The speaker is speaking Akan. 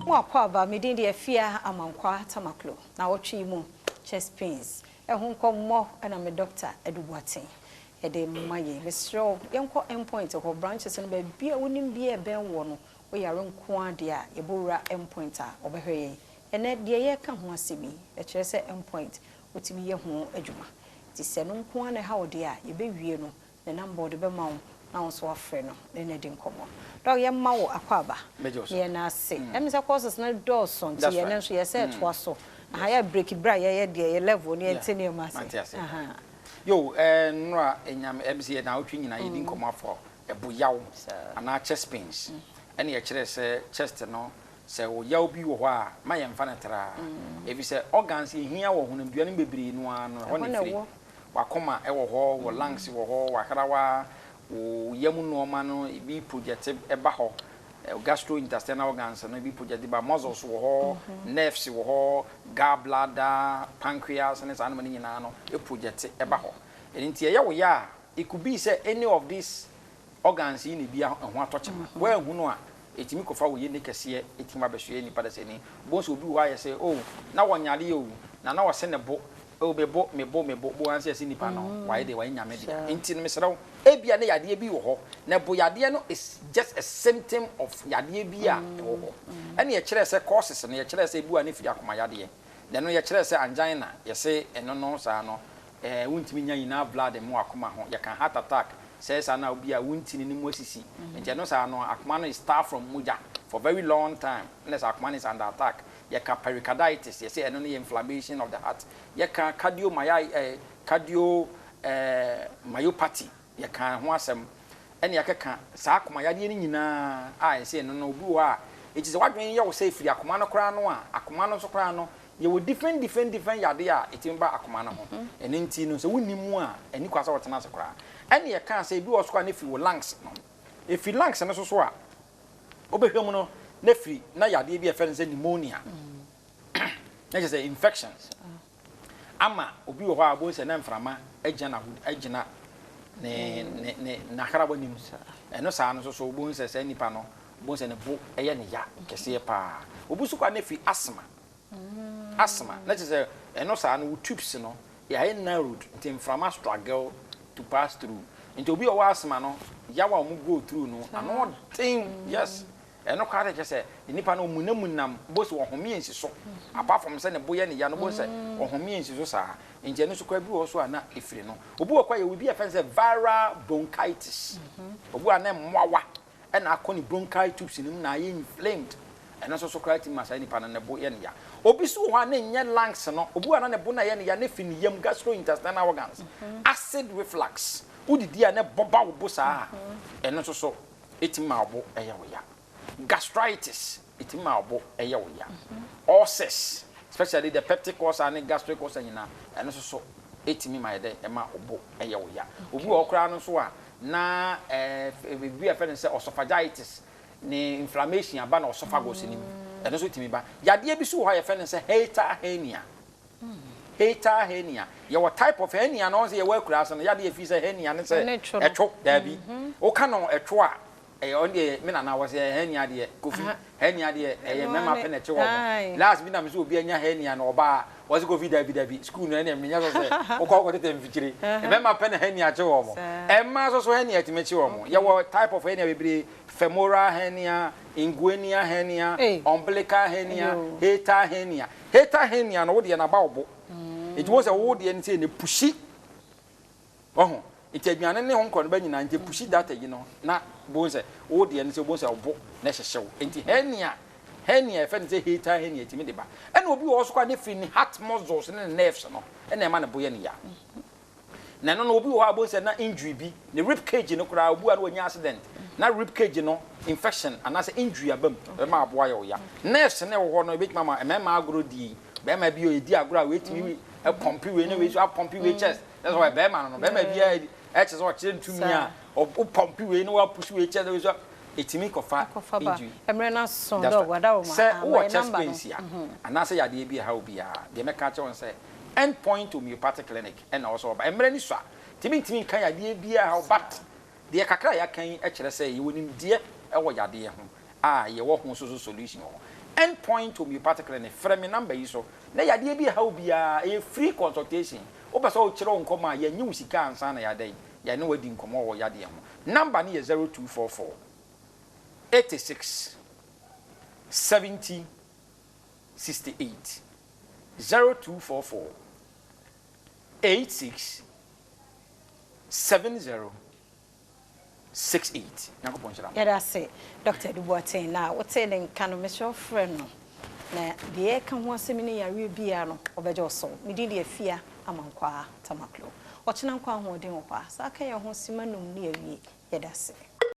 Mo akwaaba, me din de Afia Amankwa Tamaklo. Na wɔtwe yi mu chest pains ɛho nkɔmmɔ ɛna me Doctor Edu Boateng ɛde ma yɛn. Mesrɛ wo, yɛnkɔ Endpoint hɔ, branches no baabi a wonim bi a ɛbɛn wɔ no, woyare nko adeɛ a, yɛbɔwura Endpoint a wɔbɛhwɛ yɛn. Ɛnɛ deɛ yɛreka ho asɛm yi, ɛkyerɛ sɛ Endpoint wotumi yɛ ho adwuma. Nti sɛ no nko ara na ɛha wo deɛ a, yɛbɛwie no, ne number ɔde bɛma wo na wo nso wafrɛ no ne no adi nkɔmmɔ. Doc, yɛmma wo akwaaba. Mɛgye wo so. Yɛn ase. Ɛmi sɛ courses no dɔɔso, nti That's yɛn right. nso yɛsɛ ɛtoa so. Aha yɛ break bra, yɛyɛ deɛ yɛ level ne yɛnte nneɛma ase. Mate ase. Yo, nnora enyam ɛbi sɛ na wotwe nyinaa yɛdi nkɔmmɔ afɔ ɛbo yaw anaa chest pains. Ɛne yɛkyerɛ sɛ chest no, sɛ wo yaw bi wɔ hɔ a, ma yɛmfa no traa. Ɛfiri sɛ organs yɛhia wɔ honamdua no bebree no ara no, ɛhɔ Ɛhɔ na na ɛfiri. ɛwɔ. Wakoma ɛwɔ hɔ, wɔ lungs wɔ hɔ, wahrawa, wo yam nneɛma no ebi project ɛba hɔ. Gastrointestinal organs no ebi project ba, muscles wɔ hɔ, nerves wɔ hɔ, gallbladder, pancreas ne saa nneɛma no nyinaa no e project ɛba hɔ. Ɛno nti ɛyɛ wo ya a, it could be sɛ any of these organs yi na ebi ɛho atɔ kyema. Woanhu no a, ɛtumi kɔfa wo yɛ ne kɛseɛ, ɛtumi abɛsoɛ nipa da sɛ ni. Wobɛhu sɛ obi wɔ hɔ ayɛ sɛ, oh, na wɔnyare o, na wɔse ne bo, oh, me bo, me bo, me bo, bo ansa sɛ nipa no, wayɛ deɛ wayɛ Nyame dea. Nti no mesrɛ wo, ebia ne yadeɛ bi wɔ hɔ, na bo yadeɛ no is just a symptom of yadeɛ bi a ɛwɔ hɔ. Ɛne yɛkyerɛ sɛ causes no, yɛkyerɛ sɛ ebi wɔ a ne firi akoma yadeɛ. Na ɛno yɛkyerɛ sɛ angina, yɛse ɛno no saa no, wontumi nya enough blood mu akoma ho. Yɛka heart attack, sɛ saa na obi a wontini ne mu asisi. Nti ɛno saa no, akoma no is starved from mogya for very long time. Na sɛ akoma no is under attack. Yɛka pericarditis, yɛsɛ ɛno no yɛ inflammation of the heart. Yɛka cardio myopathy, yɛka ho asɛm. Ɛne yɛkeka saa akoma yadeɛ no nyinaa a ɛsɛ ɛno no obi wɔ hɔ a, ɛti sɛ wadwene yɛ wo sɛ ɛfiri akoma no koraa no a, akoma no nso koraa no, yɛwɔ different different different yadeɛ a ɛtumi ba akoma no ho. Ɛno nti no, sɛ wonni mu a, ɛni kwa sɛ wɔtena ase koraa. Ɛne yɛka sɛ ebi wɔ so a ne firi wɔ lungs no. Ɛfiri lungs no so so a, wobɛhwɛ mu no, na firi na yadeɛ bi a yɛfrɛ no sɛ pneumonia. Na kyerɛ sɛ infections. Ama obi wɔ hɔ a wobɛhu sɛ na mframa agyina ne n'ahrawa nim. Ɛno saa no nso so wobɛhu sɛ saa nipa no, wobɛhu sɛ ne bo ɛyɛ ne ya kɛseɛ paa. Obi nso kɔ a na firi asthma. Asthma, na kyerɛ sɛ ɛno saa no, wo tubes no, yɛayɛ narrowed, nti mframa struggle to pass through. Nti obi a ɔwɔ asthma no, yaw a wɔn go through no, ano ɔden, yes. Ɛno koraa de kyerɛ sɛ nipa no omunamunam, bo sɛ ɔhome nsi so. Apart from sɛ ne bo yɛ ne ya no, bo sɛ ɔhome nsi so saa. Nti ɛno nso koraa bi wɔ so a na ɛfiri no. Obi wɔ kɔ a yɛwɔ bi a yɛfrɛ no sɛ viral bronchitis. Obi a na mmoawa ɛna akɔ ne bronchi tubes no mu na ayɛ inflamed. Ɛno nso so koraa tumi ma saa nipa no ne bo yɛ ne ya. Obi so wɔ hɔ a na nyɛ lungs no, obi wɔ a na ne bo na yɛ ne ya ne fi ne yam, gastrointestinal organs. Acid reflux. Wodidi a na ɛbɔba wo bo saa. Ɛno nso so ɛtumi ma wo bo ɛyɛ wo ya. Gastritis, ɛtumi ma wo bo ɛyɛ wo ya. Ulcers, especially the peptic ulcer ne gastric ulcer nyinaa, ɛno nso so ɛtumi ma yɛ dɛ ɛma wo bo ɛyɛ wo ya. Obi wɔ hɔ koraa no nso a na biribi a yɛfrɛ no sɛ esophagitis, ne inflammation aba na esophagus no mu, ɛno nso tumi ba. Yadeɛ bi so wɔ hɔ a yɛfrɛ no sɛ hiatal hernia. Hiatal hernia, yɛwɔ type of hernia no, sɛ yɛwɔ akura ase no, yadeɛ fi sɛ hernia ne sɛ Ɛne two no. ɛtwo daabi. Woka no ɛtwo a, ɛyɛ ɔno deɛ me nana wɔ sɛ hernia deɛ, Kofi, hernia deɛ ɛyɛ Ɛno mmarima ane. pɛ na ɛkye wɔn. Last bi na me sɛ obi anya hernia no, ɔbaa wɔsi Kofi, dabi dabi, school no ɛnna menyɛ sɔ sɛ wokɔ wokɔ tete mfikyire, mmarima pɛ na hernia kye wɔn. Mmaa nso so hernia tumi kye wɔn. Yɛwɔ type of hernia bebree: femoral hernia, inguinal hernia, umbilical hernia, hiatal hernia. Hiatal hernia no, wo deɛ naba wo bo, nti wɔn sɛ wo deɛ no sɛ ne push ɔho, nti aduane ne ho nkɔ no bɛ nyinaa, nti push data yi no na bo sɛ wo deɛ no sɛ bo sɛ ɔbo na ɛhyehyɛ wo. Nti hernia yɛfɛ no sɛ hiatal hernia tumi de ba. Ɛna obi wɔ hɔ so kɔ a ne firi ne heart muscles ne ne nerves no ɛna ɛma ne bo yɛ ne ya. Na ɛno no, obi wɔ hɔ a bo sɛ na injury bi ne rib cage no koraa, obi wɔ a na wanya accident na rib cage no infection anaasɛ injury aba mu, ɛbɛma aboa yɛ wo ya. Nerves ne wɔ hɔ no, ebɛtumi ama mmarima agorɔ die, bɛrima bi a ɔdi agorɔ a weetumi ɛpump wei na wei so apump wei chest, ɛsɛ sɛ ɔyɛ bɛrima no, bɛrima bi a ɛkyɛ sɛ ɔkyerɛ ntumi a ɔpump wei na wapush wei chest wei so, ɛtumi kɔfa Akɔfa ba. injury. Mmerɛ no aso. That's dɔ right. wada wo ma Sɛ ah, wowɔ ma yɛ chest number no. pains a anaasɛ yadeɛ bi a ɛha wo biara deɛ, mɛka kyerɛ wɔn sɛ End Point Homeopathic Clinic ɛna ɔwɔ sɛ ɔba. Mmerɛ ni so a tìmi ntumi nka yadeɛ biara ha wo, but deɛ kakra a yɛaka yi kyerɛ sɛ yɛwɔ nimdeɛ ɛwɔ yadeɛ ho a yɛwɔ ho so solution wɔ hɔ. End Point Homeopathic Clinic, frɛ me number yi so na yadeɛ bi ɛha wo biara, ɛyɛ free consultation. Wopɛ sɛ wokyerɛ wo nkɔmmɔ a, yɛnnye wo sika ansa na yɛadɛn, yɛne wo adi nkɔmmɔ wɔ yadeɛ ho. Number no yɛ 0244 86 70 68, 0244 86 70 68. Nyankopɔn nhyira mo. Yɛda ase Doctor Adu Boateng na wotee ne nka no mesrɛ wo frɛ no na deɛ yɛreka ho asɛm yi ne yareɛ biara no ɔbɛgye wo so. Me din de Afia Amankwaa Tamaklo. Ɔkyena nkwa ahoɔden wɔ hɔ a saa ka yɛn ho simma num ne awie. Yɛda ase.